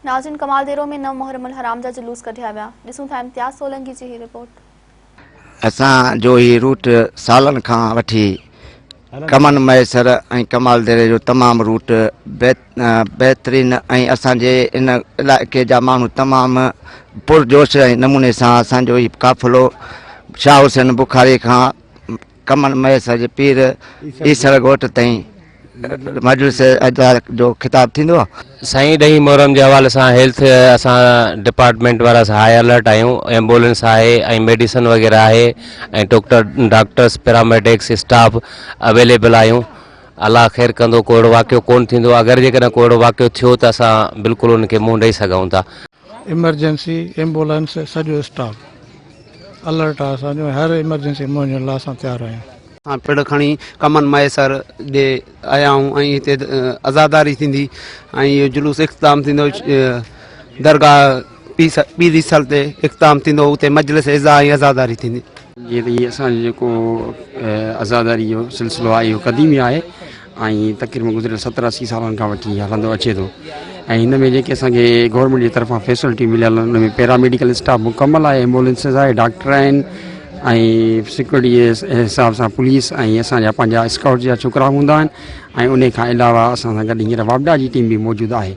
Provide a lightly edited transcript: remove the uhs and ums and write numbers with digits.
ناظرين ڪمال ديرو ۾ نو محرم الحرام جا جلوس ڪڍيا ويا، ڏسون ٿا امتياز سولنگي جي هي رپورٽ. اسان جو هي روٽ سالن کان وٺي ڪمن مهيسر ۽ ڪمال ديري جو تمام روٽ بهترين ۽ اسان جي ان علائقي جا ماڻهو تمام پرجوش ۽ نموني سان اسان جو هي قافلو شاهه حسين بخاري کان ڪمن مهيسر جي پير عيسڙ ڳوٺ تائين مجلس اجلاس جو خطاب ٿيندو. سائين ڏهين محرم جي حوالي سان هيلٿ اسان ڊپارٽمينٽ وارا هاء الرٽ آهيون ايمبولينس آهي ۽ ميڊيسن وغيره آهي ۽ doctor doctors paramedics staff available آهيون الله خير ڪندو ڪو اهڙو واقعو ڪون ٿيندو اگر جيڪڏهن ڪو اهڙو واقعو ٿيو ته اسان بلڪل ان کي منهن ڏئي سگهون ٿا. ايمرجنسي ايمبولينس سڄو اسٽاف الرٽ آهي اسان جو ۽ هر ايمرجنسي کي منهن ڏيڻ لاء اسان تيار آهيون. اسان پڙ کڻي ڪمن مهيسر ڏي آيا آهيون ۽ هتي عزاداري ٿيندي ۽ اهو جلوس اختتام ٿيندو درگاهه پير عيسل تي اختتام ٿيندو اتي مجلس عزا ۽ عزاداري ٿيندي. جيئن ته هي اسان جو جيڪو عزاداري جو سلسلو آهي اهو قديمي آهي ۽ تقريبن گذريل ستر اسي سالن کان وٺي هلندو اچي ٿو ۽ هن ۾ جيڪي اسان کي گورنمينٽ جي طرفان فيسلٽيون مليل آهن ان ۾ پيراميڊيڪل اسٽاف مڪمل آهي ايمبولينسز آهي ڊاڪٽر آهن ۽ سيڪيورٽي جي حساب سان پوليس ۽ اسان جا پنهنجا اسڪائوٽ جا ڇوڪرا هوندا آهن ۽ ان کان علاوه اسان سان گڏ هينئر واپڊا جي ٽيم به موجود آهي.